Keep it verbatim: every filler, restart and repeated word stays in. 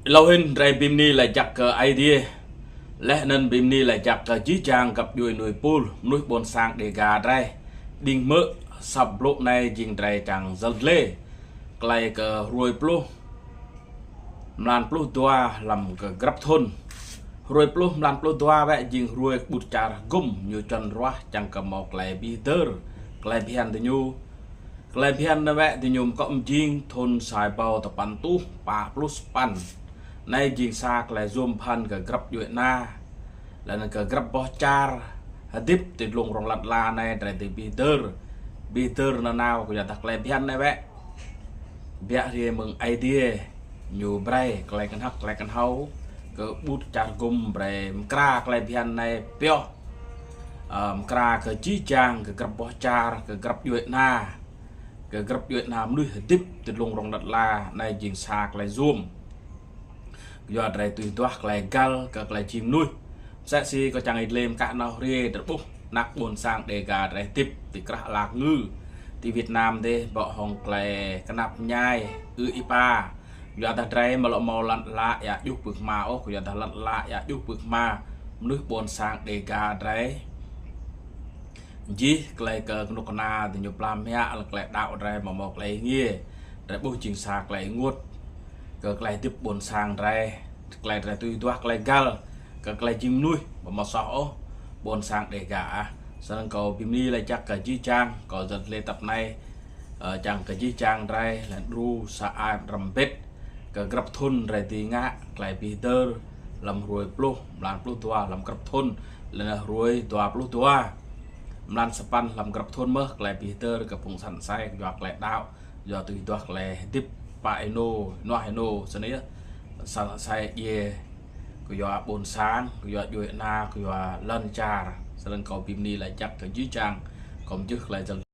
Êlâo hĭn drei bi mni lač jăk kơ Aê Diê. Leh anăn bi mni lač jăk kơ jih jang găp djuê nuê pul, mnuih ƀuôn sang Đêga drei. Đing hmư̆ asăp blŭ anei jing drei čiăng yăl dliê klei kơ hruê pluh, mlan pluh dua hlăm kơ grăp thŭn. Hruê pluh mlan pluh dua wĕ jing hruê kƀŭt čar hgŭm ñu čuăn ruah čiăng kơ mâo klei bi hdơr klei bhiăn diñu. Klei bhiăn anei wĕ diñu mkŏ mjing thŭn sa êbâo dua păn êtuh pă pluh sa păn. Anei jing sa klei yuôm bhăn kơ grăp djuê ana, leh anăn kơ grăp boh čar hdĭp ti dlông rŏng lăn ala anei drei dưi bi hdơr, bi hdơr nanao kyuadah klei bhiăn anei wĕ kbiă hriê mơ̆ng Aê Diê ñu brei klei knhăk klei knhâo kơ kƀŭt čar hgŭm brei mkra klei bhiăn anei pioh, ơ, mkra kơ jih jang kơ grăp boh čar, kơ grăp djuê ana, kơ grăp djuê ana mnuih hdĭp ti dlông rŏng lăn ala anei jing sa klei yuôm. Kyua drei tui duah klei găl kơ klei jing mnuih. Msĕ si kâo čiăng êdlêm kă nao hriê drei ƀuh anak ƀuôn sang Đêga drei hdĭp ti krah ala kngư, ti Việt Nam dih bŏ hŏng klei knap mñai, ư̆ êpa. Kyuadah drei amâo lŏ mâo lăn ala êa djuh pưk hma ôh, kyuadah lăn ala êa djuh pưk hma mnuih ƀuôn sang Đêga drei. Jih klei kơ knŭk kna diñu pla mă leh klei đăo drei amâo mâo klei êngiê. Drei ƀuh jing sa klei ênguôt kơ klei hdĭp ƀuôn sang drei, klei drei tui duah klei găl kơ klei jing mnuih amâo mâo soh ôh ƀuôn sang Đêga ah. Snăn kâo bi mni lač jăk kơ jih jang, kâo yăl dliê tăp anei, ơ, čiăng kơ jih jang drei leh anăn đru sa ai mđrăm mbĭt kơ grăp thŭn drei dưi ngă klei bi hdơr hlăm hruê pluh, mlan pluh dua hlăm grăp thŭn, leh anăn hruê dua pluh dua, mlan sa păn hlăm grăp thŭn mơh klei bi hdơr kơ phung săn asei kyua klei đăo, kyua tui duah klei hdĭp kpă ênô, ênuah ênô, snăn yơh. Săn asei djiê kyua ƀuôn sang, kyua djuê ana, kyua lăn čar. Snăn kâo bi mni lač jăk kơ jih jang, kâo mjưh klei yăl